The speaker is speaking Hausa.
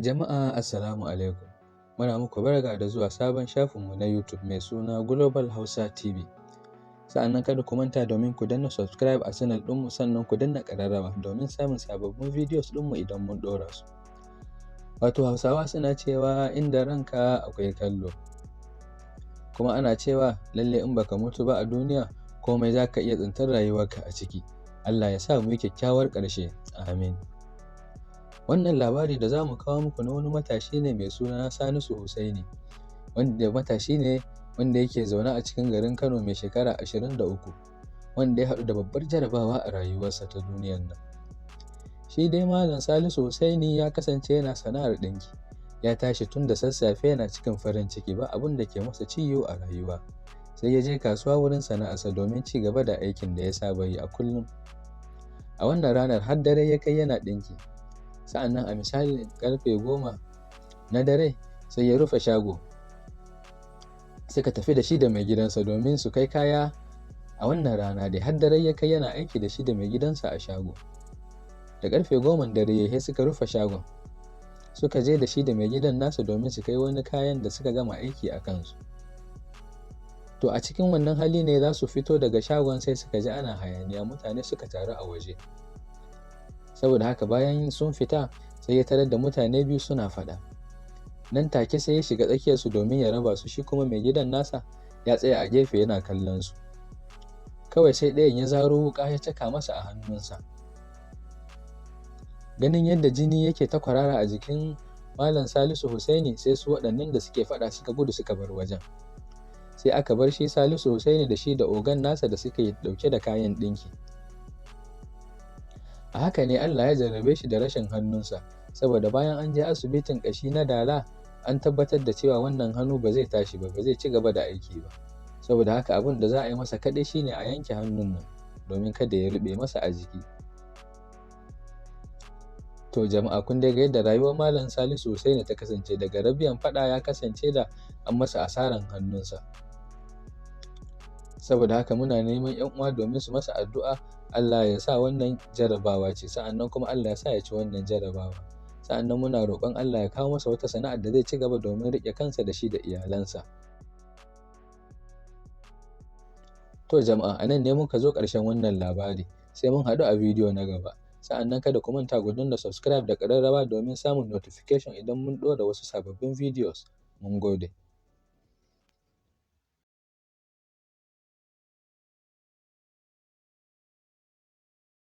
Jama'a assalamu alaikum. Muna muku barka da zuwa sabon shafinmu na YouTube mai suna Global Hausa TV. Sa'annan kada ku manta domin ku danna subscribe a channel ɗinmu, sannan ku danna ƙararrawa domin samun sababbin videos ɗinmu idan mun ɗora su. Wato Hausawa suna cewa inda ranka akwai kallo. Kuma ana cewa lalle in baka mutu ba a duniya, komai za ka iya tsintar rayuwarka a ciki. Allah ya sa mu yi kyakkyawar ƙarshe. Amin. Wannan labari da za mu kawo muku na wani matashi ne mai suna Salisu Hussaini, wanda matashi ne wanda yake zaune a cikin garin Kano, mai shekara 23, wanda ya haɗu da babbar jarabawa a rayuwarsa ta duniyar nan. Shi dai Malam Salisu Hussaini ya kasance yana sana'ar ɗinki. Ya tashi tun da sassafe yana cikin farin ciki, ba abin da ke masa ciwo a rayuwa. Sai ya je kasuwa wurin sana'arsa domin ci gaba da aikin da ya saba yi a kullum. A wannan ranar har dare ya kai yana ɗinki. Sa'annan a misalin ƙarfe 10 na dare sai ya rufe shago. Suka tafi da shi da mai gidansa domin su kai kaya a wannan rana dai har dare ya kai yana aiki da shi da mai gidansa a shago. Da ƙarfe 10 dare ya suka rufe shagon. Suka je da shi da mai gidan nasa domin su kai wani kayan da suka gama aiki a kansu. To a cikin wannan hali ne za su fito daga shagon, sai suka ji ana hayaniya, mutane suka taru a waje. Saboda haka bayan sun fita sai ya tarar da mutane biyu suna faɗa. Nan take sai ya shiga tsakiyarsu domin ya raba su, shi kuma mai gidan nasa ya tsaya a gefe yana kallon su. Kawai sai ɗayan ya zaro wuƙa ya caka masa a hannunsa. Ganin yadda jini yake ta kwarara a jikin Malam Salisu Hussaini, sai su waɗannan da suke faɗa suka gudu suka bar wajen. Sai aka bar shi Salisu Hussaini da shi da ogan nasa da suke ɗauke da kayan ɗinki. A haka ne Allah ya jarrabe shi da rashin hannunsa, saboda bayan an je asibitin ƙashi na Dala an tabbatar da cewa wannan hannu ba zai tashi ba, ba zai ci gaba da aiki ba. Saboda haka abin da za a yi masa kaɗai shine a yanke hannun nan domin kada ya ruɓe masa a jiki. To jama'a, kun dai ga yadda rayuwar Malam Salisu Hussaini ta kasance. Daga rabiyan faɗa ya kasance da an masa asaran hannunsa. Saboda haka muna neman 'yan uwa domin su masa addu'a, Allah ya sa wannan jarabawa ce, sa'annan kuma Allah ya sa ya ci wannan jarabawa. Sa'annan muna roƙon Allah ya kawo masa wata sana'ar da zai ci gaba domin riƙe kansa da shi da iyalansa. To jama'a, a nan ne muka zo ƙarshen wannan labari, sai mun haɗu a bidiyo na gaba. Sa'annan kada ku manta ku danna subscribe da ƙararrawa domin samun notification idan mun ɗora wasu sababbin videos. Mun gode.